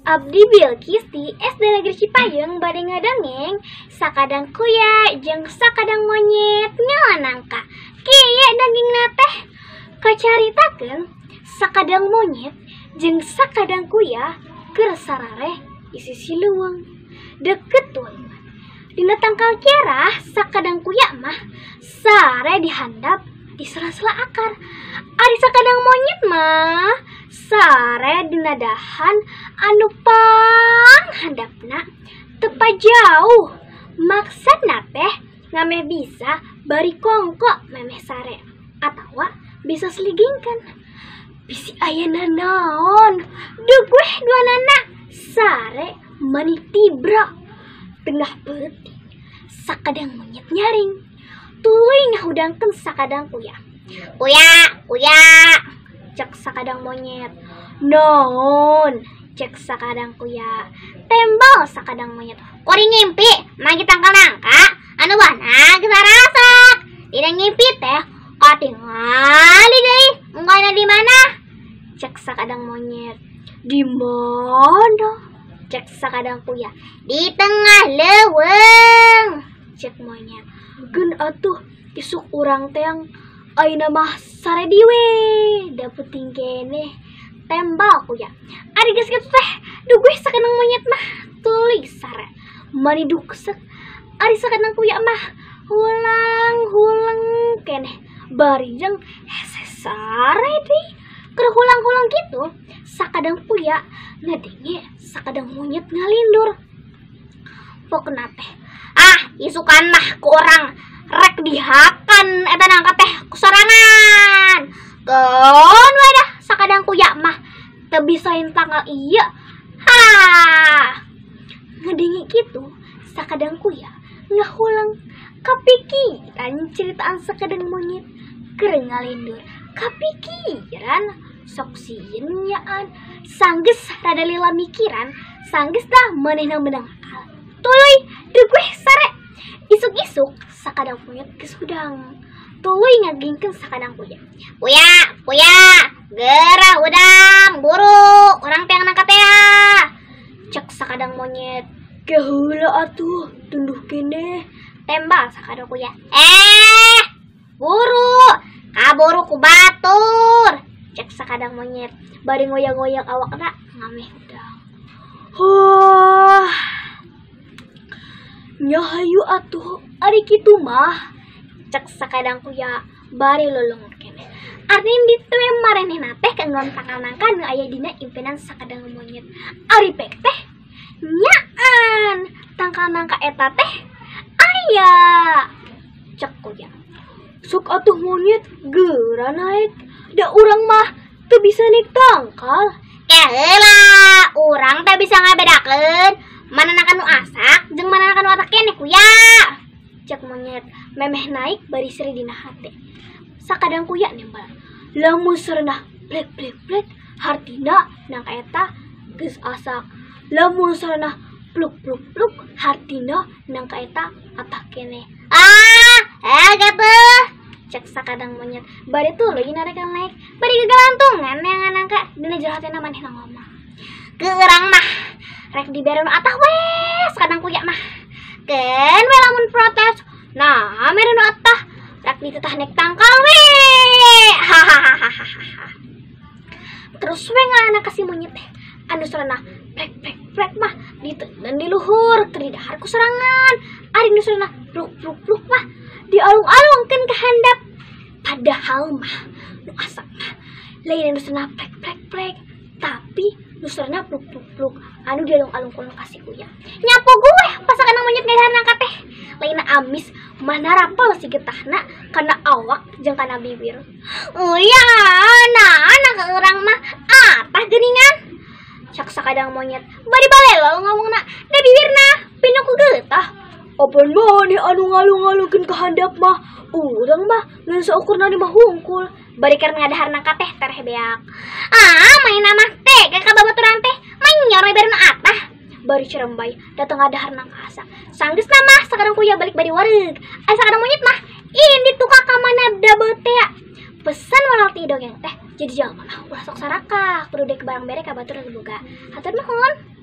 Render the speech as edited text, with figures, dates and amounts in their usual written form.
Abdi Bilqis di SD Negeri Cipayung bade ngadongeng sakadang kuya jeung sakadang monyet ngala nangka. Kieu dongengna teh kacaritakeun sakadang monyet jeung sakadang kuya keur sarareh di sisi leuweung deket walungan. Dina tangkal kiara sakadang kuya mah sare dihandap di sela-sela akar. Ari sakadang monyet mah sare dina dahan anu panghandapna tepa jauh. Maksudna teh ngameh bisa bari kongko memeh sare atawa bisa seligingkan. Bisi aya nanaon deuk weh duanana sare mani tibra. Tengah peuting sakadang monyet nyaring tuluy ngahudangkeun sakadang kuya. Kuya, kuya, cek sakadang monyet. Naon, cek sakadang kuya. Tembal sakadang monyet. Kuring ngimpi manggi tangkal nangka anu buahna geus arasak. Dina ngimpi teh katingali deui unggahna di mana? Cek sakadang monyet. Di mana? Cek sakadang kuya. Di tengah leuweung, cek monyet. Geun atuh isuk urang teang ayeuna mah sare diwe da peuting keneh. Tembal kuya. Ari geus kitu teh duh sakadang monyet mah tuluy sare mani duksek. Ari sakadang kuya mah hulang-hulang keneh bari jeung hese sare deui. Keur hulang-hulang kitu sakadang kuya ngadenge sakadang monyet ngalindur. Pokna teh ah isukan mah ku urang rek dihakan eta nangka teh ku sorangan. Keun we dah sakadang kuya mah teu bisain tanggal ieu. Ha. Ngadenge kitu sakadang kuya ngahulang kapikiran ceritaan sakadang monyet keur ngalindur. Kapikiran sok sieun nyaan sanggeus rada lila mikiran sanggeus dah manehna meunang akal. Tuluy deuk weh sare. Isuk-isuk sakadang monyet geus hudang. Tuluy ngagingkeun sakadang kuya. Kuya, kuya, geura hudang, buru, urang teh nangka teh. Cek sakadang monyet. Geheula atuh, tunduh keneh. Tembal sakadang kuya. Eh, buru, kaburu ku batur. Cek sakadang monyet. Bari ngoyang-ngoyang awakna ngameh hudang. Huh. Nya hayu atuh ari kitu mah, cek sakadang kuya bari lolongor keneh. Ari ditu we marenehna teh kanggo tangkal nangka nu aya dina impinan sakadang monyet. Ari pek teh nyaan tangkal nangka eta teh aya, cek kuya. Sok atuh monyet geura naik, da urang mah teu bisa naik tangkal. Keheula urang teh bisa ngabedakeun mana nangka nu asak jeung mana nangka nu atak keneh kuya, cek monyet memeh naik bari seuri dina hate. Sakadang kuya nembal lamun serenah plek plek plek hartina nangka eta geus asak. Lamun serenah pluk pluk pluk hartina nangka eta atak keneh. Ah, gitu, cek sakadang monyet bari tuluy narekan naik bari gegalantungan neangan nangka dina jero hatena manehna ngomong. Keurang mah rek dibere nu atah weh sakadang kuya mah. Keun we lamun protes nah mere nu atah rek ditetah naik tangkal we. Hahaha. Terus we ngalana ka si monyet teh anu soranah plek plek plek mah diteundeun di luhur keur didahar ku sorangan. Ari nu soranah pluk pluk pluk mah dialung-alungkeun ka handap. Padahal mah nu asak mah lain anu soranah plek plek plek tapi nu soranah pluk pluk pluk anu dialung-alungkeun ka si kuya. Nyapo gue pas sakadang monyet ngadahar nangka teh lain amis mana rapel si getahna kana awak jeung kana bibir. Uya, nah nangka urang mah atah geuningan, cek sakadang monyet bari balelo ngomongna da bibirna pinuh ku getah. Apan maneh anu ngalung-ngalungkeun ka handap mah urang mah ngan saukurna mah hungkul. Bari keur ngadahar nangka teh tereh beak. Ah, maena mah teh ka babaturan teh menyor we bari nu atah. Bari cerembay datang ngadahar nangka asak. Sanggeusna mah sakadang kuya balik bari wareug. Ari sakadang monyet mah ini tukang ka mana double teh. Pesan walau ti dongeng teh jadi jalma mah ulah sok sarakah kudu dek barang bere ka batur boga. Hatur nuhun.